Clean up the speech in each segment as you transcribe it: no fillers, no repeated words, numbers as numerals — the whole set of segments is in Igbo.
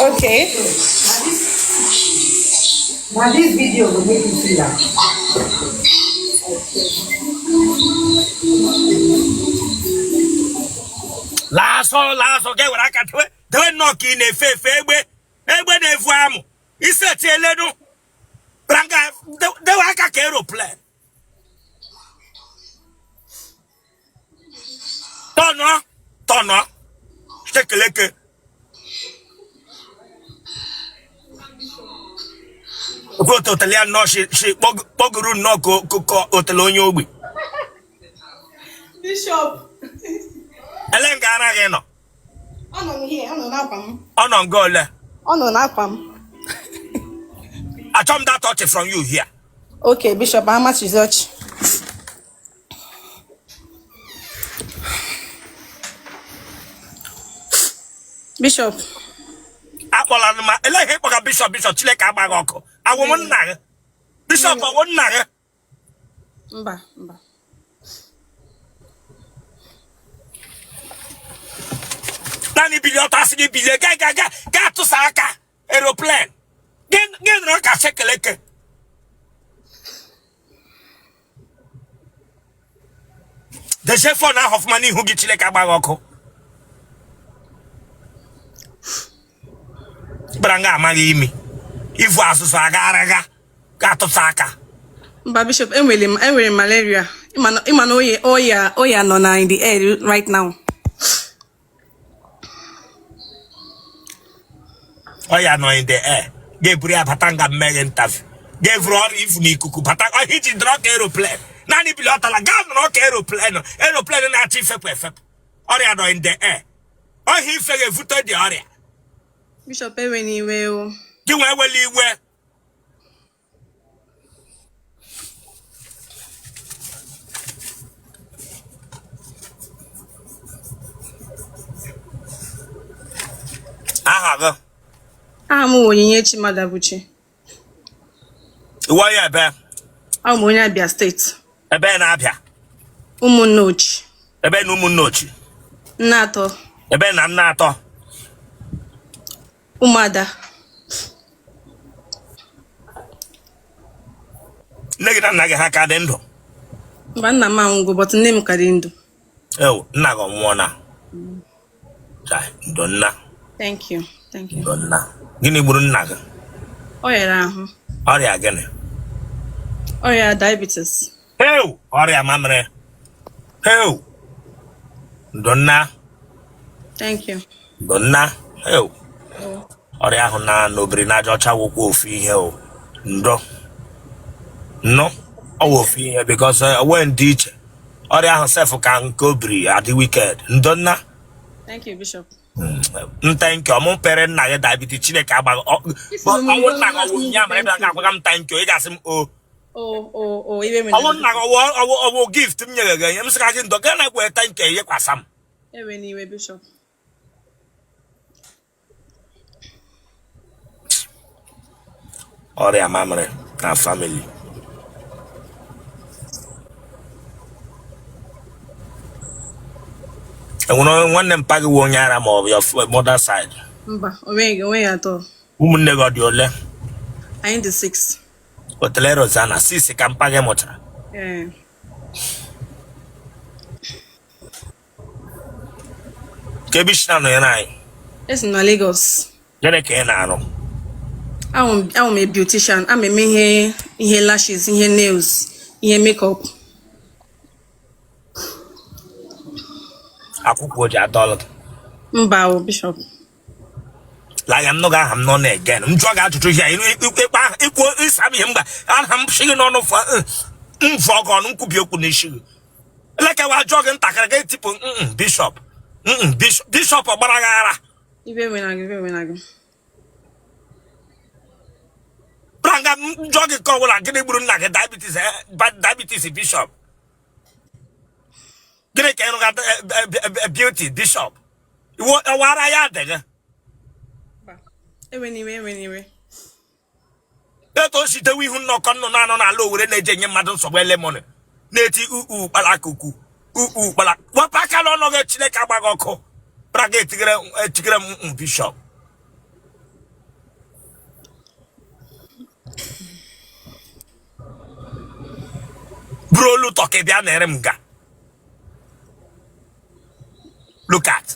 Okay. Na this video go make you feel am. Laa azụ, laa azụ, ga ewere aka dewe dewe nnọọ ka ị na-efe efe egbe egbe na-evu amụ isi etielenu branga dewe aka ka aeroplane tọnụọ tọnụọ chekeleke. Otu otele ya nnọọ shi kpọgoro nnọọ ka otele onye ogbi. Bishop. Ele nga ara gị nọ? Ọ nọ here, ọ nọ n'akwa m. Ọ nọ nga ole? Ọ nọ n'akwa m. Achọ m that touch from you here. Okay, Bishop, how much is ọchị? Bishop. Akpọla m ele ihe ịkpọga bishop bishop Chineke agba gị ọkụ. Awụ m nna gị. Bishop ọwụ nna gị. Mba, mba. Naanị bilie ọtọ asị gị bilie ga ga ga ga atụsa aka aeroplane. Gị nọrọ ka shekeleke. Dezie phone ahụ ọfụma n'ihu gị Chineke agba gị ọkụ. Bara nga amaghị imi. Ivu asụsụ agaraga ga-atụsa aka. Mba Bishop, enwere m enwere m malaria. Ịma na oya oya nọ na in the air right now. Ọya nọ in the air. Ga-eburu ya bata nga m mee gị interview. Ga-eburu ọrịa ivu n'ikuku bata ọhịa iji nọrọ ka aeroplane. Naanị bili ọtala gaa nọrọ ka aeroplane. Aeroplane na-achọ ifepụ efepụ. Ọrịa nọ in the air. Ọhịa ife ga-evute dị ọrịa. Bishop ewena iwe o. Gị nwee ewela iwe. Aha gị? Aha m wụ Onyinyechi Madabuchi. Ị wụ onye ebe? Abụ m onye Abia steeti. Ebe na Abia? Ụmụnneochi. Ebe na Ụmụnneochi? Nneatọ. Ebe na Nneatọ? Ụmụada. Nne gị na nna gị ha ka dị ndụ? Mba, nna m anwụgo, but nne m ka dị ndụ. Ew, nna gị ọ nwụọna? Chai, ndo nna. Thank you. Thank you. Ndo nna. Gịnị gburu nna gị? Ọ yara ahụ. Ọrịa gịnị? Ọrịa diabetes. Ew, ọrịa mamịrị. Ew. Ndo nna. Thank you. Ndo nna. Ew. Ọrịa ahụ na obiri n'aja ọcha wụkwa ofu ihe o. Ndo. Nnụ. Ọ wụ ofu ihe because onwe ndị iche. Ọrịa ahụ sef ka nke obiri adị wicked. Ndo nna. Thank you, Bishop. M thank you ọmụ pere nna gị diabetes Chineke agbaghị ọnwụ nna gị ọwụ ya mere bịa ga-agwaga m thank you ị ga-asị m o ọnwụ nna gị ọwụ ọwụ gift m nyere gị enye m sị ka gị ndo gaa na gwe thank you enyekwasa m. Ewena iwe, Bishop. Ọrịa mamịrị na family. Enwere onye nwanne mpa gị wụ onye ara ma ọ bụ your mother side? Mba, onweghị onweghị atọ. Ụmụnne gị ọ dị ole? Anyị dị 6. Otele Rosanna, 6 ka mpa gị mụtara? Ee. Kee ebe i si na-anọnyere anyị? Esi m na Lagos. Gịnị ka ị na-arụ? Awụ m a beautician. Ama eme ihe ihe lashes, ihe nails, ihe makeup. Akwụkwọ o ji adọlụ gị? Mba o, Bishop. Laya m nụga aha m n'ọnụ again. M jụọ gị ajụjụ ihe ikwu ịsa m ihe mgba aha m shi gị n'ọnụ m vụọ gị ọnụ nkwubi okwu n'isi gị. Elekewa jụọ gị ntakịrị gị tipụ bishop bishop ọ gbara gị ara. Iwe ewena gị, iwe ewena gị. Branga m jụọ gị ka ọ bụla gịnị gburu nna gị diabetes diabetes bishop gịnị ka ị rụga beauty bishop wara ya adịghị. Ewena iwe, ewena iwe. Etu o si dewe ihu nnọkọ nnụnụ anọ n'ala Owere na-eji enye mmadụ nsogbu lemon na-eti uu kpalakụkụ uu kpala wepụ aka n'ọnụ gị Chineke agba gị ọkụ. Braga etigere etigere m bishọp. Buru olu tọkị bịa nere m nga. Look at.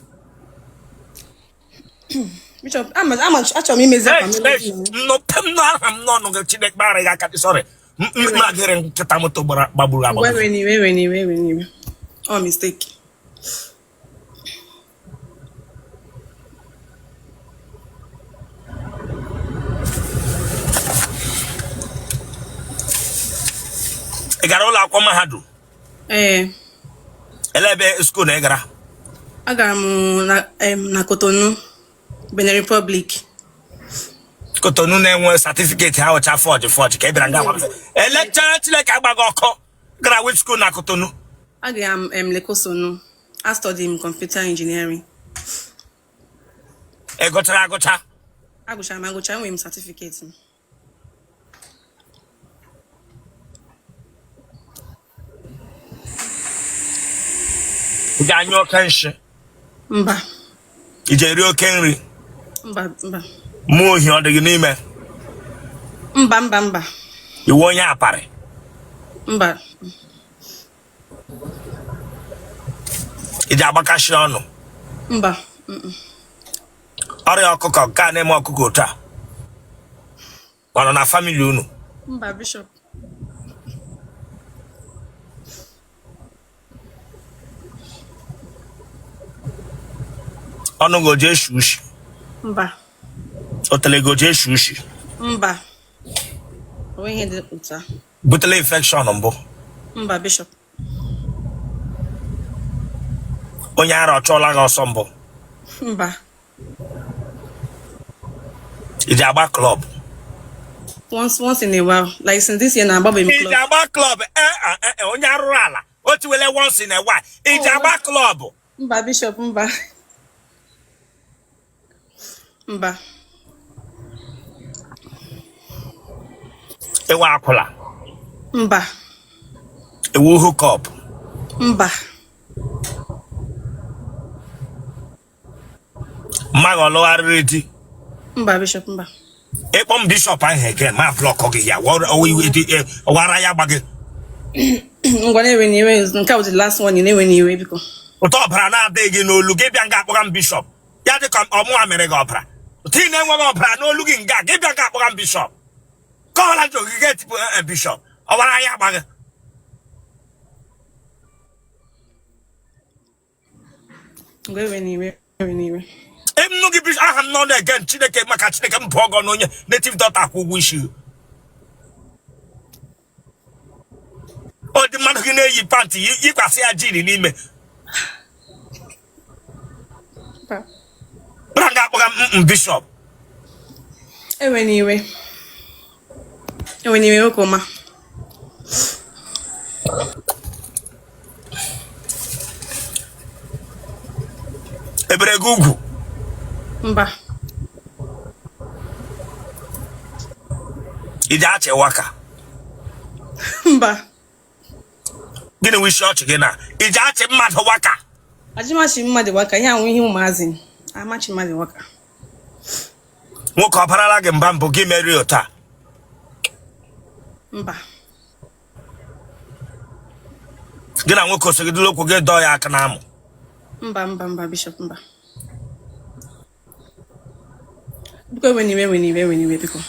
Bishop, ama ama achọrọ m imezi akwa m Hey, nnọpe m nọ aha m n'ọnụ gị Chineke kpara gị aka sorry. M agịrị nkịta moto gbara gbagburu Ngwa agbagbu. ewe n'iwe ewe n'iwe ewe n'iwe. Ọ mistake. Ị gara ụlọ akwụkwọ mahadum? Ee. Ele ebe school na ị gara? Agara m na na Cotonou, Benin Republic. Cotonou na-enwe certificate ha ọcha forge forge ka ị bịara nga gwa m. Elechere Chineke agbaghị ọkụ gara which school na Cotonou? Agara m Lekosonu. I studied m computer engineering. Ị gụchara agụcha? Agụchara m agụcha, enwere m certificate m. Ị ga-anyụ oke nshị? Mba. Ị ji eri oke nri? Mba, mba. Mmụọ ohi ọ dị gị n'ime? Mba, mba, mba. Ị wụ onye aparị? Mba. Ị ji agbakashi ọnụ? Mba. Ọrịa ọkụkọ nke a na-eme ọkụkọ otu a ọ nọ na family unu? Mba, Bishop. Ọnụ gị o ji eshi ushi? Mba. Otele gị o ji eshi ushi? Mba. O nweghị ihe dị otu a. Butela infection mbụ? Mba, Bishop. Onye ara ọ chụọla gị ọsọ mbụ? Mba. Ị ji agba club? Once in a while. Like since this year na agbabeghị m Ị ji club. agba club? Onye arụrụ ala o tiwele once in a while. Ị ji agba club? Mba, Bishop, mba. Mba. Ị wụ akwụla? Mba. Ị wụ hookup? Mba. Mma gị ọ lụgharịrị di? Mba, Bishop, mba. Ị kpọọ m bishọp ahụ again ma block gị ya wara ya gba gị. Ngwa na-ewe n'iwe nke a bụ the last one na-ewe n'iwe biko. Ụtọ ọbara na-adịghị gị n'olu gị bịa nga akpọga m bishọp ya dị ka ọmụwa mere gị ọbara ụtọ ị na-enweghị ọbara n'olu gị nga gị bịa nga akpọga m bishọp kọọla ji ogige etipụ bishọp ọwara ya gba gị. Ngwa ewe n'iwe ewe n'iwe. M nụ gị bishọp aha m n'ọnụ again Chineke maka Chineke m bụọ gị ọnụ onye native doctor akwụ ụgwọ isi ọ dị mmadụ gị na-eyi pantị yikwasị ya jean n'ime bra nga akpọga m bishọp. Ewe n'iwe ewe n'iwe nwoke ọma. E bere gị ugwu? Mba. Ị ji achị waka? Mba. Gịnị wụ isi ọchị gị na ị ji achị mmadụ waka? Ajimachi mmadụ waka ihe ahụ ihe ụmụazị amachi mmadụ waka. Nwoke ọ barala gị mba mbụ gị merie otu a? Mba. Gị na nwoke o segidela okwu gị dọọ ya aka n'amụ? Mba, mba, mba, Bishop, mba. Biko ewe n'iwe ewe n'iwe ewe n'iwe biko.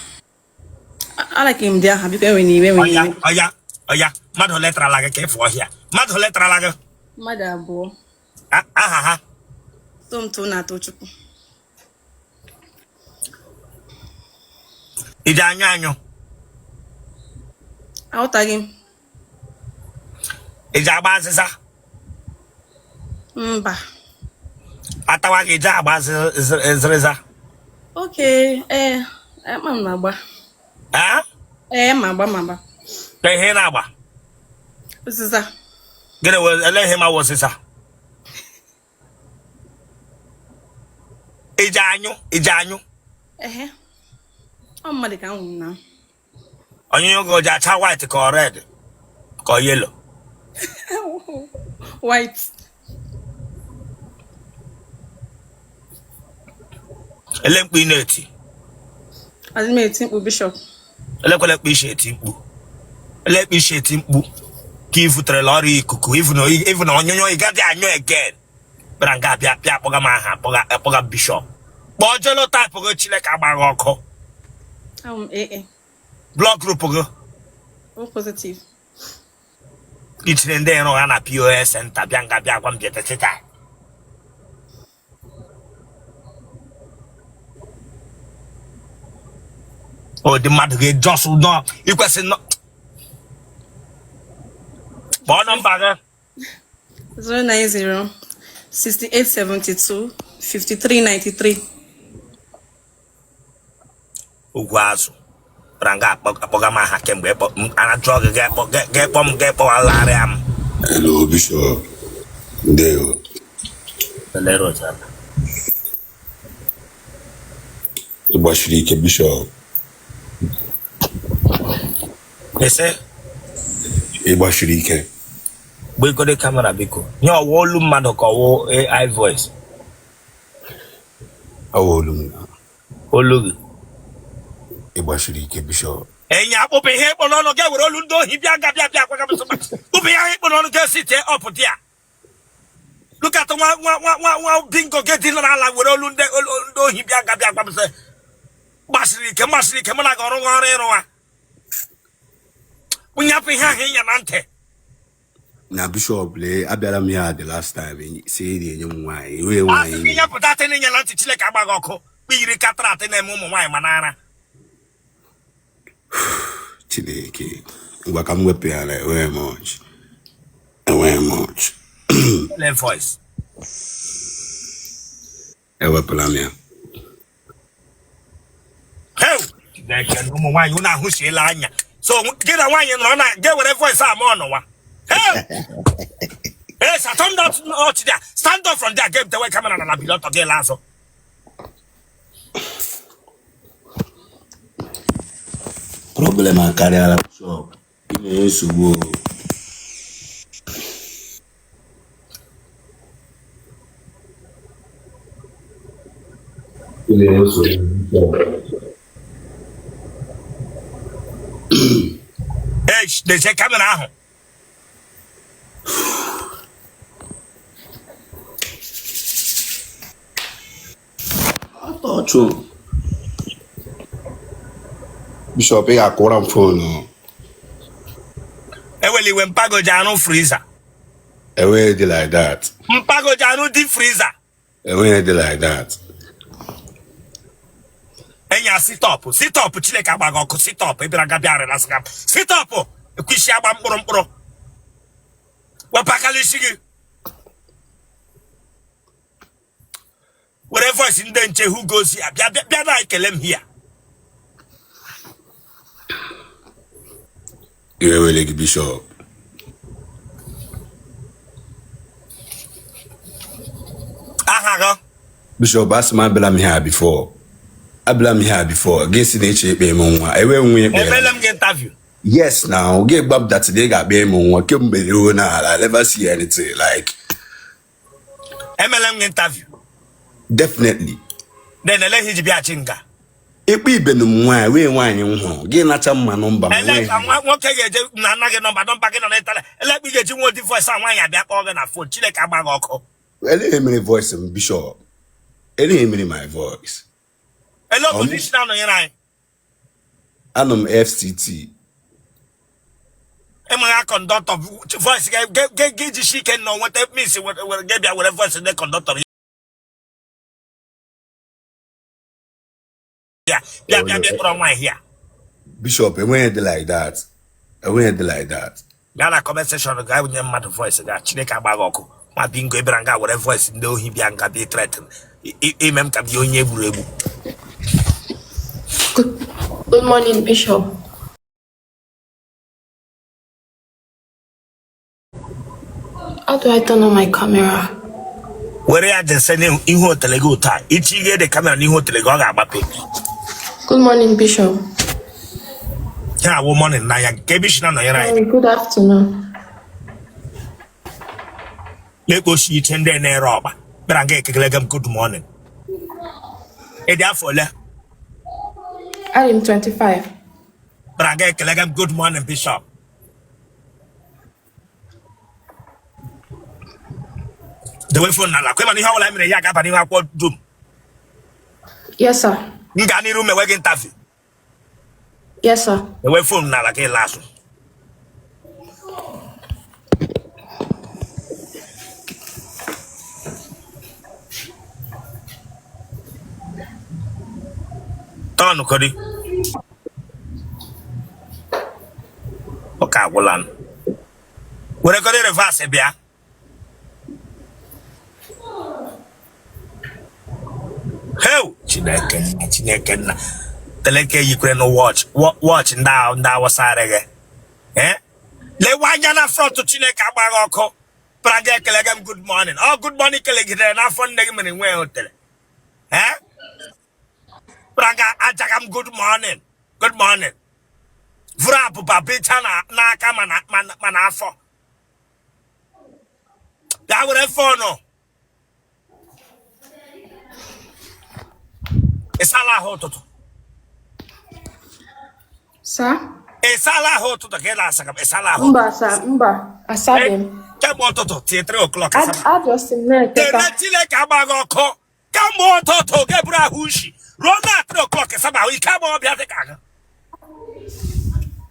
Alaki m dị aha biko ewe n'iwe ewe ọya n'iwe. Ọya ọya mmadụ ole tarala gị ka ịfụ ọhịa mmadụ ole tarala gị? Mmadụ abụọ. Aha ha? Somto na Tochukwu. Ị ji anyụ anyụ? Aghọtaghị m. Ị ji agba azịza? Mba. Atawa gị, ị ji agba azịrịza? Okay, ee, ama m na-agba. Ee? Ee, ma agba ma agba. Ka ihe ị na-agba? Ụzịza. Gịnị wụ ele ihe ma wụ ụzịza? Ị ji anyụ? Ị ji anyụ? Ehe. Ọ mmadụ ka m nwụrụ na. Onyinyo gị o ji acha white ka ọ red ka ọ yellow? White. Ele mkpu ị na-eti? Adị m eti mkpu, Bishop. Elekwala ekpe isi eti mkpu. Ele ekpe isi eti mkpu ka ị vuterela ọrịa ikuku ivu na onyonyo ị gaghị anyụ again. Bịara nga bịa bịa akpọga m aha akpọga Bishop. Kpọọ genotype gị, Chineke agbaghị ọkụ. Awụ m AA. Blood group gị? O positive. Itinye ndị ịrụ ha na POS center bịa nga bịa gwa m bịa teta. Ọ dị mmadụ gị just nọ ikwesị nọ. Kpọọ nọmba gị. 090 6872 5393. Ugwu azụ bịara nga akpọga m aha kemgbe a jụọ gị ga-ekpọ m ga-ekpọgharịa m. Hello, Bishop. Ndewo. Ị gbachiri ike, Bishop. Ese. Ị gbachiri ike. Gbegode camera biko. Nye ọwụ olu mmadụ ka ọwụ AI voice? Ọ wụ olu m na. Olu gị. Ị gbachiri ike, Bishop. Enyi akpụpụ ihe ịkpọ n'ọnụ gị were olu ndị ohi bịa nga bịa bịa gwa gị kpụpụ ihe ahụ ịkpọ n'ọnụ gị si tie ọpụ dị ya. Look at nwa nwa nwa nwa nwa bingo gị dị n'ala were olu ndị ohi bịa nga bịa gwa m sị gbasiri ike gbasiri ike mụ na gị ọrụ ọrụ ịrụ ha. Nyapụ ihe ahụ ịnya na ntị. Na Bishop, lee, abịara m ya the last time si ị na-enye m nwaanyị enweghị nwaanyị. Asị gị nyapụta atị na ịnya na ntị, Chineke agbaghị ọkụ kpiyiri cataract na-eme ụmụ nwaanyị ma n'ara. Chineke, ngwa ka m wepụ ya na enweghị m ọchị. Enweghị m ọchị. Ele voice. Ewepụla m ya. Heu! Chineke na ụmụ nwaanyị unu ahụsiela anya. So gị na nwaanyị nọrọ na ga were voice ama ọnụwa. Heu! Hey, sir, turn that ọchị there. Stand up from there. Get the way camera na bilọtọ gị laa azụ. Problem akarịala, Bishop. Ị na-enye nsogbu o. Ị na-enye nsogbu, Bishop. Hey, dezie camera ahụ. Atọchụ. Bishop, ị ga-akụra m phone. Eweli iwe mpago ji arụ freezer. Enweghị dị like that. Mpago ji arụ deep freezer. Enweghị dị like that. Enya sit up, sit up, Chineke agbaghị ọkụ, sit up, ị bịara ga bịa relax ga. Sit up, ekwisi agba mkpụrụ mkpụrụ. Wepụ aka n'isi gị. Were voice ndị nche who goes here. Bịa bịa bịa na ekele m here. Iwe wele gị, Bishop. Aha gị? Bishop, asị m abịala m here before. Abịala m here before. Gị si na eche ikpe m nwa. Enwe nwa ikpe. Emele m gị interview? Yes, now gị gba m that ị ga-akpa m nwa kemgbe ruo na I never see anything like. Emele m gị interview? Definitely. Then ele ihe iji bịaghachi nga? Ikpe ibenu m nwaanyị wee nwaanyị m hụrụ gị nacha mma nọmba m. Ele nwee. ka nwa nwoke ga-eje na anaghị nọmba nọmba gị nọ n'ịntanetị. Ele ka ị ga-eji nwa odi voice a nwaanyị abịa kpọọ gị na phone, Chineke agba gị ọkụ. Eleghị mere voice m, Bishop. Eleghị mere my voice. Ele obodo isi na-anọnyere anyị? Anọ m FCT. Enweghị conductor voice ga iji ike nọ nweta miss were gị bịa were voice ndị conductor ya bịa bịa bịa kpọrọ nwaanyị ya. Bishop, enweghị dị like that. Enweghị dị like that. Gaa na comment section ga nye mmadụ voice ga Chineke agba gị ọkụ. Ma bingo ị bịara nga were voice ndị ohi bịa nga bịa threaten ime m ka bịa onye egburu egbu. Good morning, Bishop. How do I turn on my camera? Were ya dese n'ihu otele gị otu a ichi ihe dị camera n'ihu otele gị ọ ga-agbape. Good morning, Bishop. Ya awụ morning n'anya nke ebe isi na-anọnyere anyị. Sorry, good afternoon. Na-ekpochi iche ndị na-ere ọkpa bịara nga ekekele gị m good morning. Ị dị afọ ole? Adị m 25. Bara ga ekele gị m, good morning, Bishop. Dewe phone n'ala kwe, mana ihe ọbụla mere ya ga-aba n'ihu akwụkwọ dum. Yes, sir. M gaa n'iru mewe gị interview? Yes, sir. Dewe phone n'ala ka ịla azụ. Tọnụ kodi ụka agwụla m. Were kodi reverse bịa. Heu, Chineke nna, Chineke nna, teleke yikwere na watch watch ndị ahụ ndị awụsa arịghị. Eh, lewe anya na front. Chineke agbaghị ọkụ. Para gị ekele gị m good morning. Ọ good morning kelegidere n'afọ nne gị mere nwee hotere. Eh, para gị ajaga m good morning, good morning. Vụrụ abụba bicha na n'aka mana afọ bịa were phone. Ị sala ahụ ụtụtụ? Sir? Ị sala ahụ ụtụtụ ka ị na-asa ka ị sala ahụ? Mba, sir. Mba. Asaghị m. Kemgbe ụtụtụ tie 3 o'clock asaba. Ajọsị m na-eteta. Kele Chineke agbaghị ọkụ. Kemgbe ụtụtụ ga-eburu ahụ ushi ruo na 3 o'clock saba ahụ ike agba ọbịa dị ka agụ.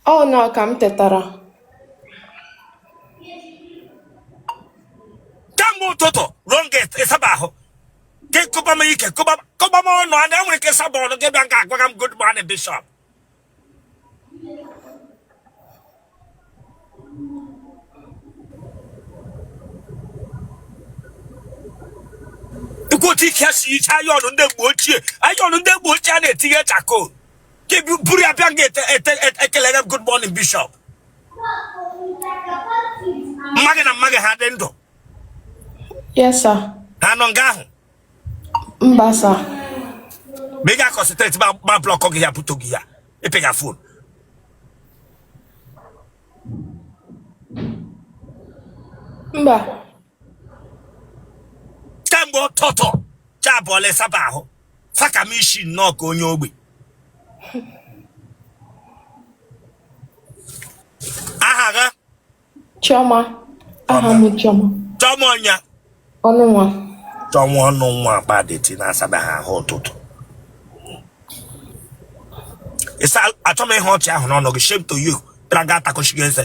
Ọ na ka m tetara. Kemgbe ụtụtụ ruo nga ịsaba ahụ gị, kụba m ike, kụba m ọnụ anya nwere ike saba ọnụ gị bịa nga agwaga m good morning, Bishop. Ikwu otu ike si iche ayọnụ ndị mgbe ochie, ayọnụ ndị mgbe ochie a na-etinye charcoal ka buru ya bịa nga ete ete ekelere m good morning, Bishop. Mma gị na mma gị ha dị ndụ? Yes, sir. Ha nọ nga ahụ? Mba, sir. Ma ị ga-concentrate ma block gị ya buto gị ya ịpịga phone. Mba. Kemgbe ụtụtụ cha abụọla ịsaba ahụ faka m isi nnọọ ka onye ogbi. Aha gị? Chioma. Aha m Chioma. Chioma ọnya? Ọnụnwa. Chioma ọnụ nwa akpadịtị na-asabeghị ahụ ụtụtụ. Ịsa achọ m ihe ọchị ahụ n'ọnụ gị. Shame to you. Bịara ga atakọchi gị eze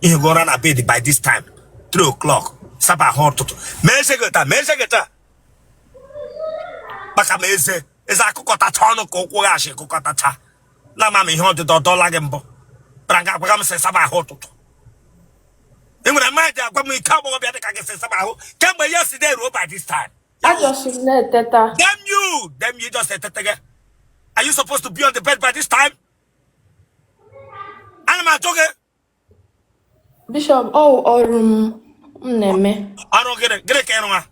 ihe gị ụra na bed by this time, 3 o'clock, saba ahụ ụtụtụ. Ma eze gị taa, ma eze gị taa maka ma eze eze akụkọtacha ọnụ ka ụkwụ gị achị kụkọtacha na ama m ihe ọdịdọ ọdọla gị mbụ. Bịara ga agwaga m sị saba ahụ ụtụtụ. Ị nwere mmadụ agwa m ike agbọghọbịa dị ka gị sị saba ahụ kemgbe yesterday ruo by this time? Ajọsị m na-eteta. Damn you! Damn you, just etete gị. Are you supposed to be on the bed by this time? Ana m ajụ gị. Bishop, ọ wụ ọrụ m na-eme. Ọrụ gịnị? Gịnị ka ịrụ ha?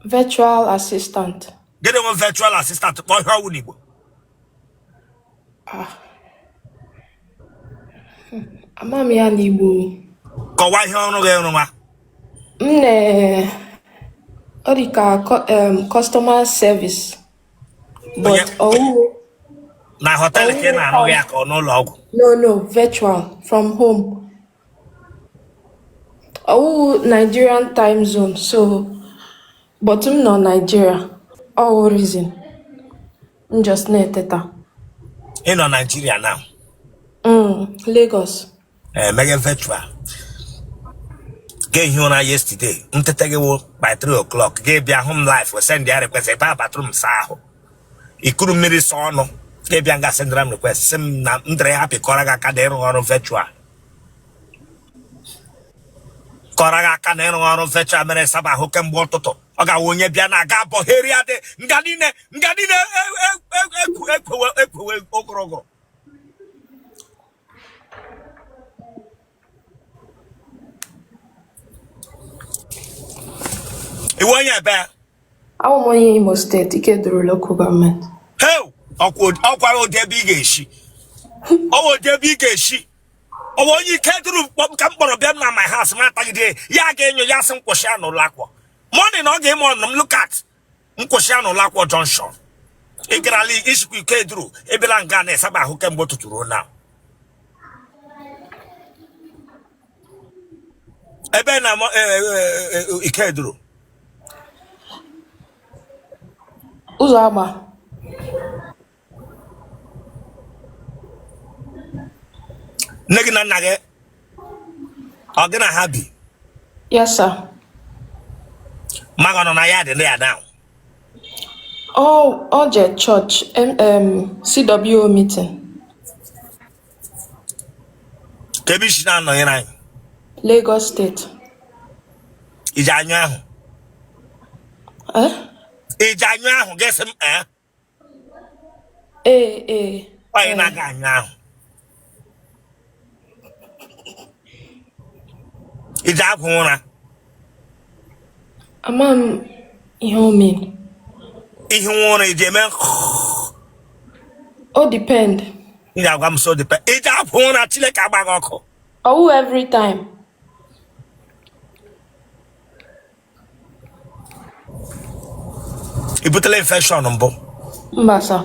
Virtual assistant. Gịnị nwe virtual assistant? Kpọọ ihe ọwụ n'Igbo. Ah. Ama m ya n'Igbo. Kọwaa ihe ọrụ gị ịrụ ha. M na ọ dị ka customer service. But ọwụ Na hotel ka ị na-arụ ya ka ọ n'ụlọ ọgwụ? No, virtual from home. Ọwụ Nigerian time zone, so but m nọ Nigeria. Ọwụ reason. M just na-eteta. Ị nọ Nigeria now? Lagos. Emeghe virtual ga-ehi ụra yesterday ntete gị wụ by 3 o'clock gị bịa hụ m live, send ya request ebe a bathroom saa ahụ ikuru mmiri saa ọnụ gị bịa nga sendara m request sị m na m dịrị happy kọrọ gị aka na ịrụ ọrụ virtual, kọrọ gị aka na ịrụ ọrụ virtual mere saba ahụ kemgbe ụtụtụ. Ọ ga-awụ onye bịa na aga bọheria dị nga niile nga niile ekwewe ekwewe ogologo. Iwe onye ebe? Awụ m onye Imo State, Ikeduru Local Government. Heu, ọkwa ụdị ebe ị ga-esi, ọwa ụdị ebe ị ga-esi, ọwa onye ike duru ka m kpọrọ bịa m na my house ma atagide ya ga-enyo ya sị m kwụsị ya n'ụlọ akwụkwọ morning na ọ ga-eme ọnụ m. Look at m, kwụsị ya n'ụlọ akwụkwọ junction. Ị garala isikwa Ikeduru ebela nga na-esaba ahụ kemgbe ụtụtụ ruo na ebe na Ikeduru. Ụzọ agba. Nne gị na nna gị ọ gị na ha bi? Yes, sir. Mma gị ọ nọ na ya dị na ya now? Ọ je church CWO meeting. Ka ebe i si na-anọnyere anyị? Lagos State. I ji anyụ ahụ? Eh? I ji anyụ ahụ gị sị m ee? Ee, ee. Onye na-aga anyụ ahụ? I ji agwụ ụra? Ama m ihe o mean. Ihe nwa ụra i ji eme? O depend. Ị ga-agwa m so depend. I ji agwụ ụra Chineke agba gị ọkụ. Ọ wụ every time. I butela infection mbụ? Mba, sir.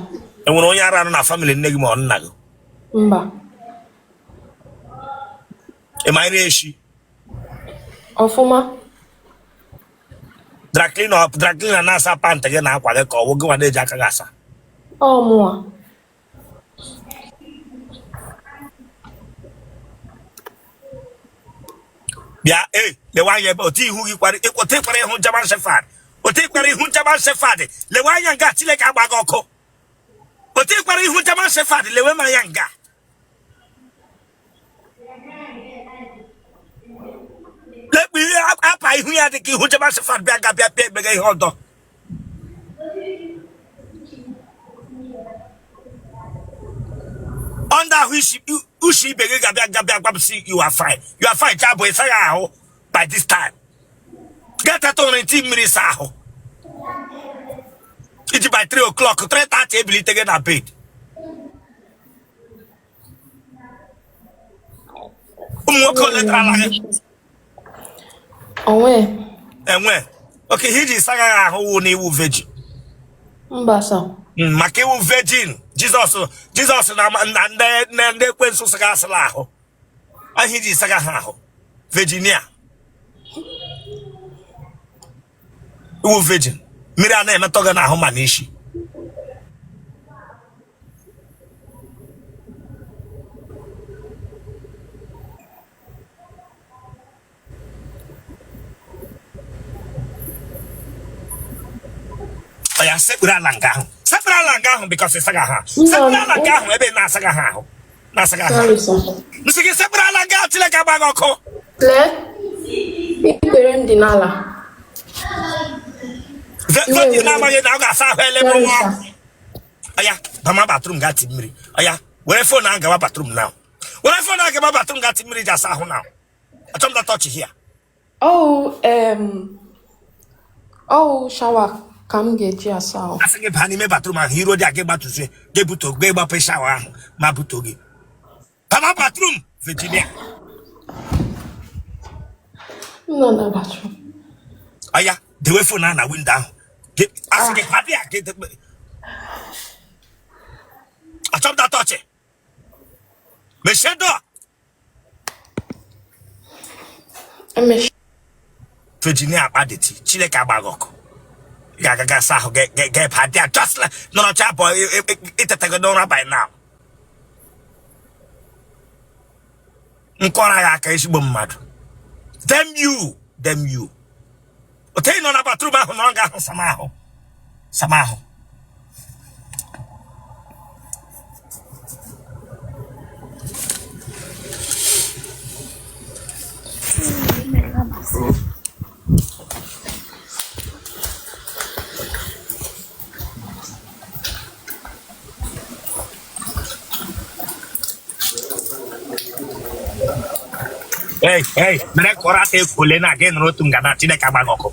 E nwere onye ara nọ na family nne gị ma ọ nna gị? Mba. Ị ma nri eshi? Ọfụma. Dry cleaner na-asa pant gị na akwa gị ka ọ wụ gị nwa na-eji aka gị asa? Ọ mụwa. Bịa e lewe anya ebe otu ihu gị kwara otu ịkwara ihu German Shepherd, otu ịkwara ihu German Shepherd, lewe anya nga Chineke agba gị ọkụ. Otu ịkwara ihu German Shepherd, lewe m anya nga. Lekpu ihe apa ihu ya dị ka ihu German Shepherd bịa ga bịa bịa emega ihe ọdọ. Ndị ahụ isi ushi ibe gị ga-abịa ga-abịa gwa m sị you are fine, you are fine. Chabụ ịsaghị ahụ by this time, ga-eteta ụra eti mmiri sa ahụ iji by 3 o'clock, 3:30 ebilite gị na bed. Ụmụ nwoke ole tarala gị? Onwe. Enwe okay ihe iji saga ahụ wụ na ị wụ virgin? Mba, sir. Maka ị wụ virgin, Jizọs na ndị ekwensu saga asala ahụ ahụ iji saga ha ahụ virginia ị wụ virgin, mmiri a na-emetọ gị n'ahụ ma n'isi. Ọ ya sekpuru ala nga ahụ, sekpuru ala nga ahụ because ị saga ha, sekpuru ala nga ahụ ebe ị na-asaga ha ahụ na-asaga ha. M sị gị sekpuru ala nga ahụ, Chineke agba gị ọkụ. Lee, ikpere m dị n'ala. Virgin na-amaghị na ọ ga-asa ahụ ele m nwa. Ọya, bama bathroom gaa ti mmiri. Ọya, were phone ahụ gawa bathroom now. Were phone ahụ gawa bathroom gaa ti mmiri ji asa ahụ now. Achọ m that touch here. Ọ shower ka m ga-eji asa ahụ. Asị gị baa n'ime bathroom ahụ, iruo dị a gị gbatuzie, gị buto gị gbapụ shower ahụ ma buto gị. Bama bathroom, Virginia. M nọ na bathroom. Ọya, dewe phone ahụ na window ahụ. Asị gị baa ya gị achọ m that touch. Mechie door. Emechi. Virginia akpa dirty, Chineke agba gị ọkụ. Ị ga-aga ga asa ahụ ga ba dị just like nọrọcha abụọ itetago n'ụra by now. Nkọrọ gị aka ezigbo mmadụ. Damn you, damn you. Otu ị nọ na bathroom ahụ nọrọ nga ahụ sama ahụ. Sama ahụ. Hey, hey, mere kọrọ aka ekwule na gị nụrụ otu nga na Chineke agba gị ọkụ.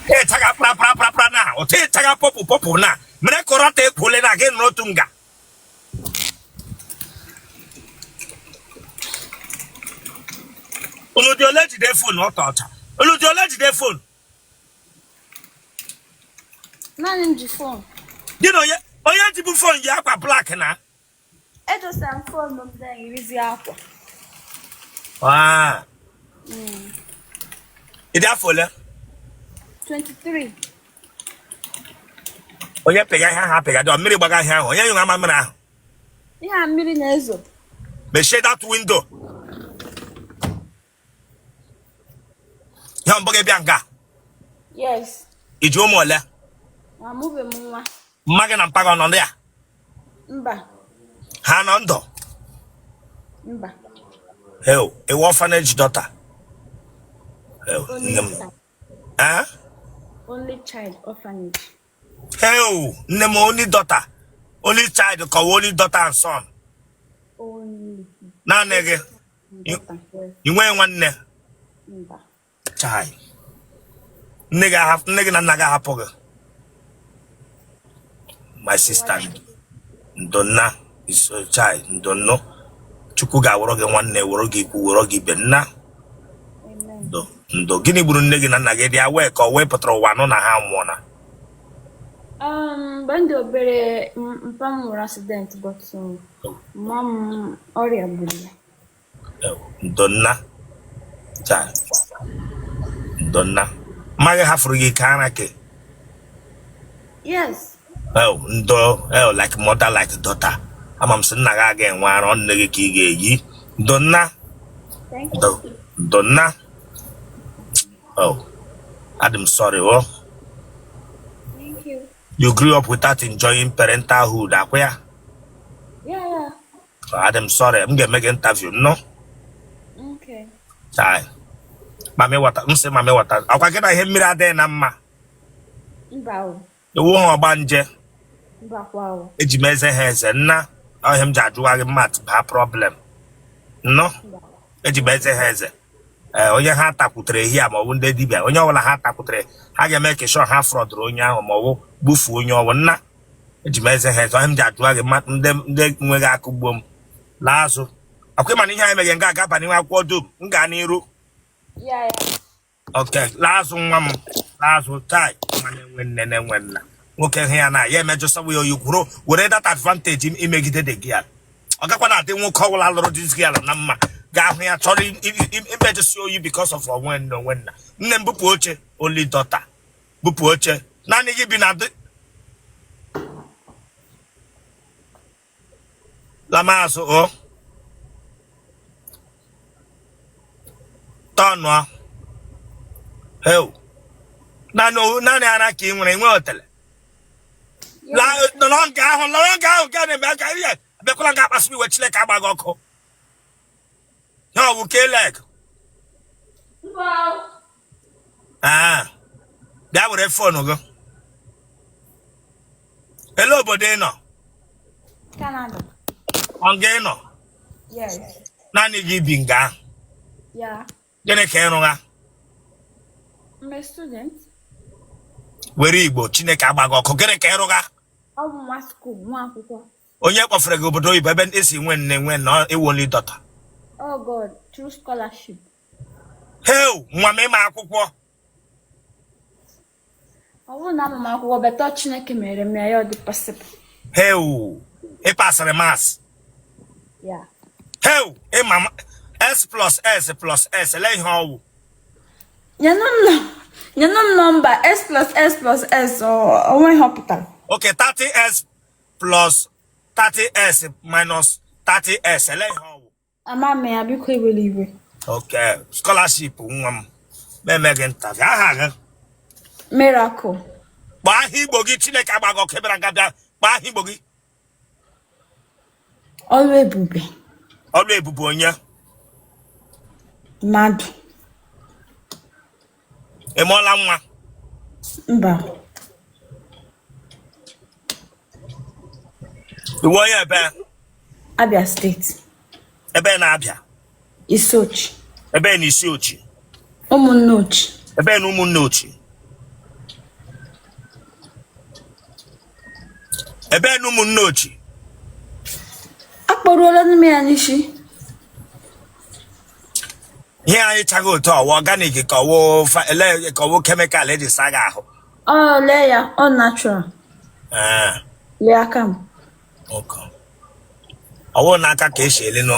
Ịchaga pra pra pra pra na otu ịchaga pọpụ pọpụ na mere kọrọ aka ekwule na gị nụrụ otu nga. Unu dị ole jide phone ọtọ ọcha? Unu dị ole jide phone? Naanị m ji phone. Gị na onye onye jibu phone yi akwa black na Edosara m phone m then yirizie akwa. Ah. Ị dị afọ ole? 23. Onye pịga ihe ahụ apịga dị ọ mmiri gbaga ihe ahụ onye nyụrụ ama mmiri ahụ. Ihe a mmiri na-ezo. Mechie that window. Ihe mbụ gị bịa nga. Yes. I ji ụmụ ole? Amụbe m nwa. Mma gị na mpa gị ọ nọ ndụ ya? Mba. Ha nọ ndụ? Mba. Heo, ị wụ orphanage daughter. Heo, nne m. Eh? Only child orphanage. Heo, nne m only daughter. Only child ka ọ wụ only daughter and son. Only. Naanị gị. Ị nweghị nwanne? Mba. Chai. Nne gị ahapụ nne gị na nna gị ahapụ gị. My sister Ndonna is chai Ndonno. Chukwu ga-awụrụ gị nwanne, wụrụ gị ikwu, wụrụ gị ibe nna. Ndo ndo gịnị gburu nne gị na nna gị dị aware ka ọ wee pụtara ụwa nụ na ha nwụọna. Mgbe m dị obere, mpa m nwere accident, but mma m ọrịa gburu ya. Ndo nna. Chai. Ndo nna. Mma gị hafụrụ gị ike ara ke. Yes. Oh, ndo, oh, like mother like daughter. Ama m sị nna gị aga enwe ara ọ nne gị ka ị ga-eyi. Ndo nna. Thank Ndo you. ndo nna. Oh, adị m sorry, oh. Thank you. You grew up without enjoying parentalhood, akwa ya? Yeah, yeah. Adị m sorry, m ga-eme gị interview, nnọọ. Okay. Chai. Mami water, m sị mami water. Akwa gị na ihe mmiri adịghị na mma. Mba o. Ị wụghị ọgbanje. Mba kwa o. Eji m eze ha eze nna. Ọ ihe m ji ajụwa gị mmat baa problem. Nnọọ. Eji m eze ha eze. Ee, onye ha takwutere ehi a ma ọ bụ ndị dibịa onye ọbụla ha takwutere ha ga-eme ka sure ha fraudụrụ onye ahụ ma ọ bụ gbufuo onye ọbụ nna eji m eze ha eze ọ ihe m ji ajụwa gị ndị ndị nweghị akụgbuo m laa azụ akwa mana ihe anyị meghe nga agaba n'ihu akwụkwọ dum m gaa n'iru okay laa azụ nwa m laa azụ tai nwa na-enwe nne na-enwe nna nwoke hụ ya na ya emejọsawa ya oyi kwuru were that advantage imegide the girl ọ gakwa na adị nwoke ọbụla lụrụ this girl na mma ga-ahụ ya chọrọ imejọsi oyi because of onwe nne onwe nna nne m bupụ oche only daughter bupụ oche naanị gị bi na lama azụ o tọnụọ heu naanị ara ka ị nwere nwe otele nọrọ nke ahụ nọrọ nke ahụ nke na-eme aka ihe abịakwala nga akpasu iwe Chineke agba gị ọkụ ya ọ bụ keleg bịa were phone gị ele obodo ị nọ Canada. Ọ nga ị nọ Yes. naanị gị bi nga ahụ Yeah. gịnị ka ị rụgha I'm a student. were Igbo Chineke agba gị ọkụ gịnị ka ị rụgha Ọ bụ nwa school, nwa akwụkwọ. onye kpọfere gị obodo oyibo ebe esi nwe nne nwe nna ị wụ only daughter Oh God, through scholarship. Heu, nwa m ị ma akwụkwọ. Ọ bụrụ na ama m akwụkwọ but ọ Chineke mere m ya ya ọ dị possible. Heu, ị pasịrị maths. Yeah. Heu, ị ma S plus S plus S, ele ihe ọ wụ. Nyenụ m nọmba S plus S plus S o nwe ihe ọ pụtara. Okay, 30S plus 30S minus 30S, ele ihe ọ wụ. Ama m ya biko ewela iwe. Okay, scholarship nwa m. Meme gị interview aha gị. Miracle. Kpọọ aha Igbo gị Chineke agba gị ọkụ ebere nga bịa kpọọ aha Igbo gị. Ọlụ ebube. Ọlụ ebube onye? Mmadụ. Ị mụọla nwa? Mba. Ị wụ onye ebe? Abia steeti. Ebe na Abia? Isuochi. Ebe na Isuochi? Ụmụnneochi. Ebe na Ụmụnneochi? Ebe na Ụmụnneochi? Akpọruola m ya n'isi. Ihe anyị chaghị otu ọ wụ organic ka ọ wụ ele ka ọ wụ chemical eji saa gị ahụ. Ọ lee ya, ọ natural. Ee. Lee aka m. Okay. Ọ wụ n'aka ka esi ele nọ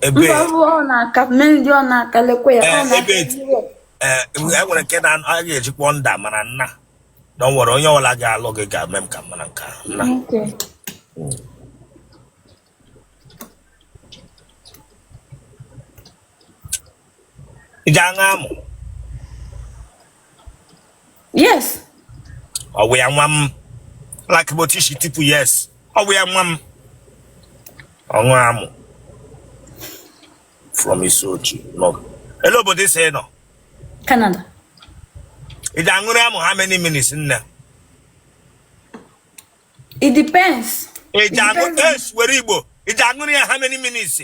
ebe Mba, ọ bụ ọ n'aka mmiri ọ n'aka lekwe ya. Ee, Ọ n'aka ebe ee, e nwere nke na a ga-ejikwa nda mara nna na o nwere onye ọbụla ga-alụ gị ga-eme m ka m mara nke ahụ nna. Okay. Ị ji aṅụ amụ? Yes. Ọ wụ ya nwa m like bụ otu isi tipu yes ọ wụ ya nwa m ọṅụ amụ from Isuochi nọ ele obodo ị sị ị nọ? Canada. Ị ji aṅụrị amụ how many minutes nne? It depends. Ị ji aṅụ It depends. es were Igbo ị ji aṅụrị ya how many minutes?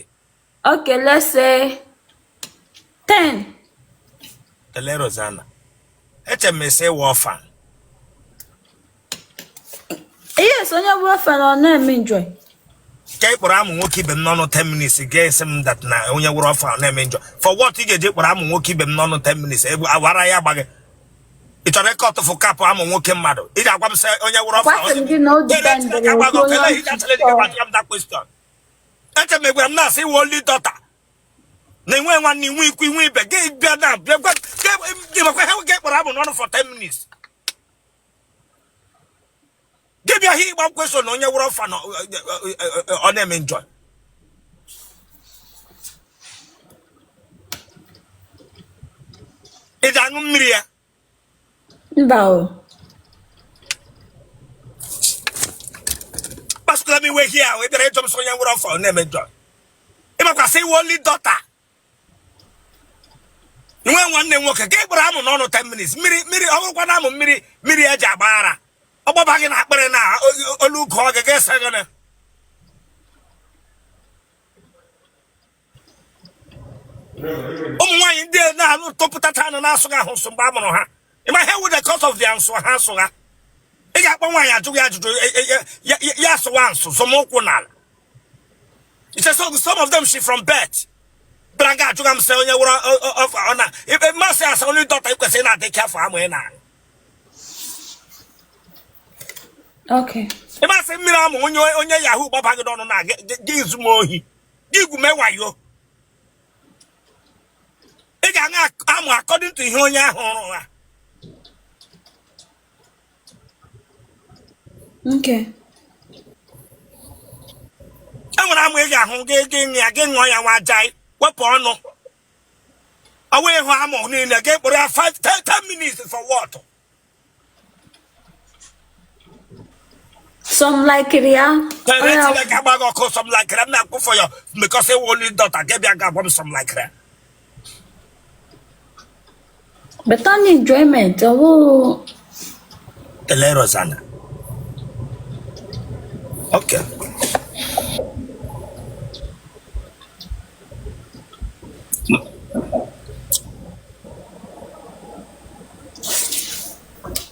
Okay, let's say 10. Tele Rosanna eche m ị sị ị wụ orphan. Yes, onye bụ orphan ọ na-eme enjoy. Ka ị kpọrọ amụ nwoke ibe m n'ọnụ 10 minutes ga-esi m that na onye wụrụ orphan na-eme enjoy for what? Ị ga-eji kpọrọ amụ nwoke ibe m n'ọnụ 10 minutes ebe awara ya gba gị ị chọrọ ịkọ ọtụfụ kapụ amụ nwoke mmadụ ị ga-agwa m sị onye wụrụ orphan. Kwasị m gị na o dependịrị otu onye ọchịchọ. Eche m egwara m na-asị ị wụ only daughter na enwe nwanne inwe ikwu inwe ibe gị bịa na bịa gwa gị makwa ha gị kpọrọ amụ n'ọnụ for 10 minutes gị bịa hụ ịgba question na onye wụrụ orphan ọ na-eme enjoy. Ị ji aṅụ mmiri ya? Mba o. Kpasụkwala m iwe hie ahụ ị bịara ịjụ m sị onye wụrụ orphan ọ na-eme enjoy. Ị makwa sị ị wụ only daughter nwe nwanne nwoke ka ị kpọrọ amụ n'ọnụ 10 minutes mmiri mmiri ọ bụrụkwa na amụ mmiri mmiri eji agba ara ọ gbaba gị na akpịrị na olu ụkọ gị ga-ese gịnị? Ụmụ nwaanyị ndị na-alụ topụtacha anụ na-asụghị ahụ nsụ mgbe a mụrụ ha ị ma ihe wụ the cause of their nsụ ha asụgha. Ị ga-akpọ nwaanyị ajụ gị ajụjụ ya asụwa nsụ zọmụkwụ n'ala. It's so some of them she from birth bịara nga ajụga m sị onye wụrụ ọ na mmasị asa only daughter ị kwesịrị na-adị careful amụ ị na-aṅụ. Okay. Ị masị mmiri amụ onye onye yahoo gbaba gị n'ọnụ na gị zu m ohi gị gwume wayo ị ga-aṅụ amụ according to ihe onye ahụ rụrụ ha. Okay. E nwere amụ ị ga-ahụ gị gị ṅụ ya gị ṅụọ ya nwa jai wepụ ọnụ ọ wee hụ amụ niile gị kpụrụ ya 5 10 minutes for what? Some like ya. Tere Chineke agba gị ọkụ some like ya m na-akwụ for your because ị wụ only daughter gị bịa ga-agwa m some like ya. But on enjoyment, ọ wụ Tele Rosanna. Okay.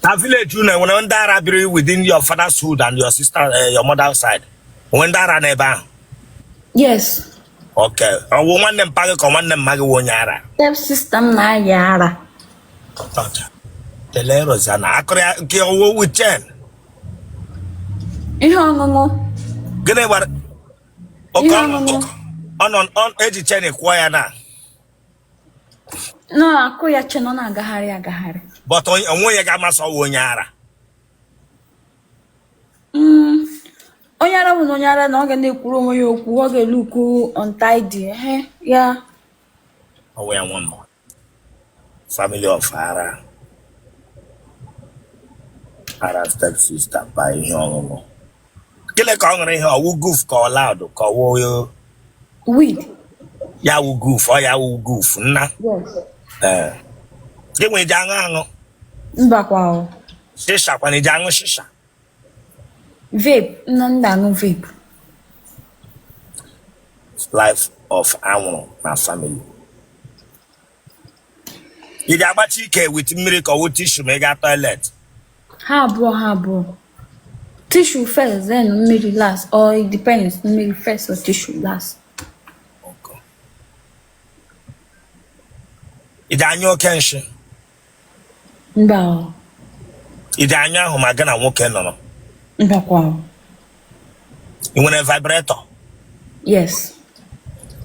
Na village unu enwere ndị ara biri within your father's hood and your sister your mother's side. Enwe ndị ara n'ebe ahụ? Yes. Okay. Ọ wụ nwanne mpa gị ka nwanne mma gị wụ onye ara? Step sister m na-aya ara. Tele Rosanna akụrụ ya nke ọwụ with chain. Ihe ọṅụṅụ. Gịnị gbara? Ihe ọṅụṅụ. Ọ nọ eji chain kwụọ ya na. No, akụ ya chain ọ na-agagharị agagharị. But onwe onye ga-amasị ọ wụ onye ara. Onye ara bụ na onye ara na ọ ga na-ekwuru onwe ya okwu, ọ ga-elukwu untidy, ehe, ya. Ọ wụ ya nwa m. Family of ara. Ara step sister ba ihe ọṅụṅụ. Gịnị ka ọ ṅụrụ ihe ọ wụ goof ka ọ loud ka ọ wụ Weed. Ya wụ goof, ọ ya wụ goof nna. Yes. Ee. Gị nwe ji aṅụ aṅụ? Mbakwa o. Shisha kwana ji aṅụ shisha? Vape, nna m na-aṅụ vape. Life of anwụrụ na family. Ị ga-agbachi ike with mmiri ka ọ wụ tissue ma ị gaa toilet? Ha abụọ ha abụọ. Tissue first, then mmiri last. Or it depends, mmiri first or tissue last. Okay. Ị ga-anyụ oke nshị? Mba o. Ị ga-anyụ ahụ ma gị na nwoke nọrọ? Mbakwa. Ị nwere vibrator? Yes.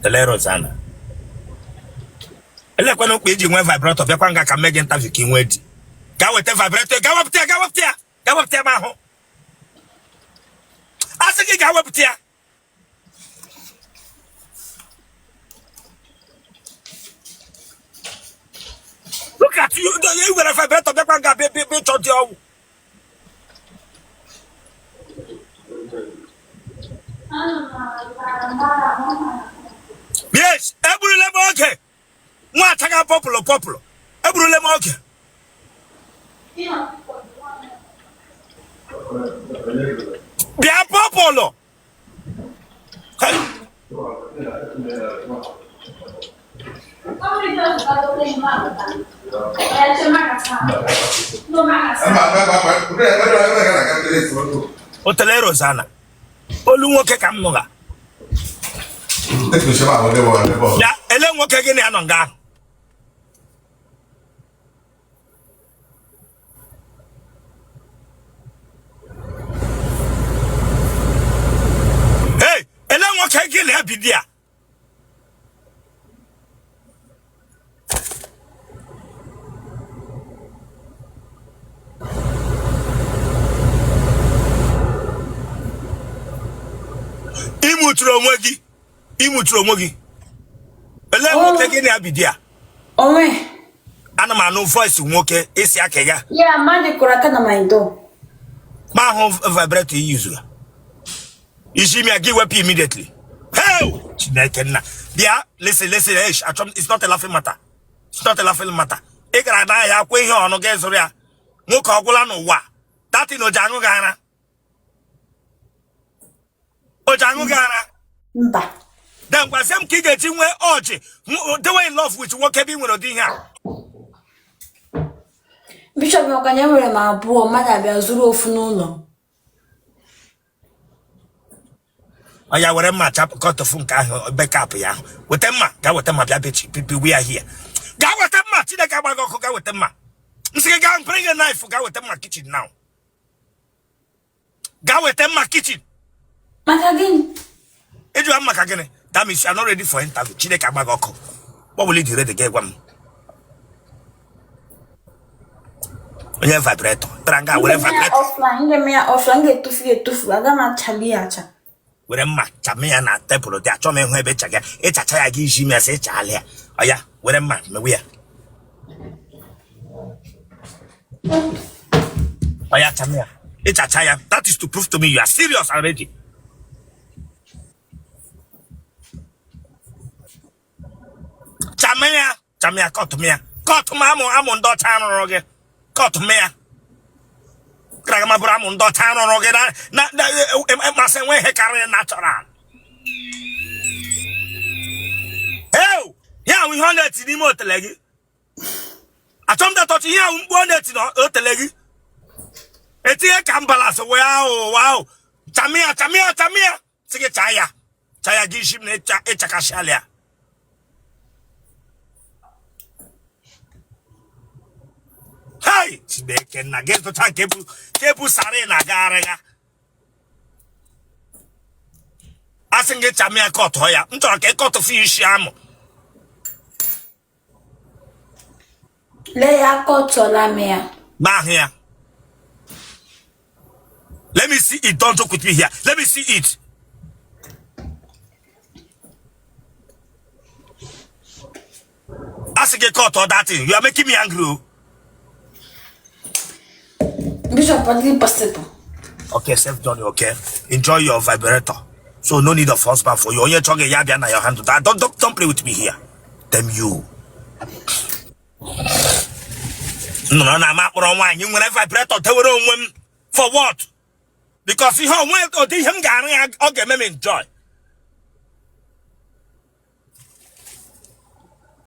Tele Rosanna. Elekwana mkpa iji nwee vibrator bịakwa nga ka mee gị interview ka ị nwee di. Gaa weta vibrator, gaa wepụta ya, gaa wepụta ya, gaa wepụta ya ma ahụ. A sị gị gaa wepụta ya. Look at you, ị were vibrator bịakwa nga bịa bịa chọ di ọwụ. Yes, egburule m oge. Nwa achaga purple purple. Egburule m oge. Bịa purple. Hey. Otele Rosanna olu nwoke ka m nụga ya ele nwoke gị na ya nọ nga ahụ. Hey, ele nwoke gị na ya bi di ya. Ị muturu onwe gị, ị muturu onwe gị. Ele nwoke gị na ya bi di ya. Onwe. Ana m anụ voice nwoke isi aka ya. Yeah, mmadụ kụrụ aka na my door. Ma ahụ vibrator i yuzuru. Isi m ya gị wepụ immediately. Hey! Chineke nna. Bịa, listen, listen, hey, achọ m, it's not a laughing matter. It's not a laughing matter. Ị gara n'ahịa kwa ihe ọnụ gị zụrụ ya. Nwoke ọ gwụla n'ụwa. That thing o ji aṅụ gị ara. O ji aṅụ gị ara. Mba. Then gwazie m ka ị ga-eji nwee ọjị dewe in love with nwoke ebe ị nwere ụdị ihe a. Bishop Ọkanya, enwere m abụọ, mmadụ abịa zuru ofu n'ụlọ. Ọ ya were mma chapụ kọtụfụ nke ahụ bekapụ ya ahụ. Weta mma, gaa weta mma bịa bechi pipi we are here. Gaa weta mma, Chineke agba gị ọkụ, gaa weta mma. M sị gị gaa bring a knife, gaa weta mma kitchen now. Gaa weta mma kitchen. Maka gịnị? Ejụwa m maka gịnị? That means you are not ready for interview. Chineke agba gị ọkụ. What will you ready gị gwa m? Onye vibrator. Tara nga were vibrator. Offline, m ga-eme ya offline, m ga-etufu ya etufu, aga m achali ya acha. Were mma chame ya na tebụl dị achọ m ịhụ ebe ịchaga ịchacha ya gị iji m ya sị ịchala ya. Ọ ya were mma mewe ya. Ọ ya chame ya. Ịchacha ya. That is to prove to me you are serious already. Chame ya, chame ya, kọtụ m ya. Kọtụ m amụ amụ ndị ọcha arụrụ gị. Kọtụ m ya. Gara ma bụrụ amụ ndị ọcha arụrụ gị na na masị enwe ihe karịrị natural. Hey! Ya ahụ ihe ọ na-eti n'ime otele gị. Achọ m datọchi ihe ahụ mkpu ọ na-eti n'otele gị. Etinye ka mbalas wee ahụ ụwa ahụ. Chame ya, chame ya, chame ya. Sị gị chaa ya. Chaa ya gị isi m na ịchakasịala ya. Hey! Chineke nna gị zụcha nke bụ sarị na agagharị ya. Asị gị chame ya kọtụọ ya. M chọrọ ka ị kọtụfụ isi amụ. Lee ya, akọtụọla m ya. Ma ahụ ya. Let me see it. Don't joke with me here. Let me see it. Asị gị kọtụọ that thing. You are making me angry. Oh. Bishop, ọ dịghị possible. Okay, safe journey, okay? Enjoy your vibrator. So no need of husband for you. Onye chọghị ya bịa na your hand. Don't play with me here. Damn you. Nnọrọ na ama akpọrọ nwaanyị nwere vibrator dewere onwe m. For what? Because ihe onwe ụdị ihe m ga-arụ ya ọ ga-eme m enjoy.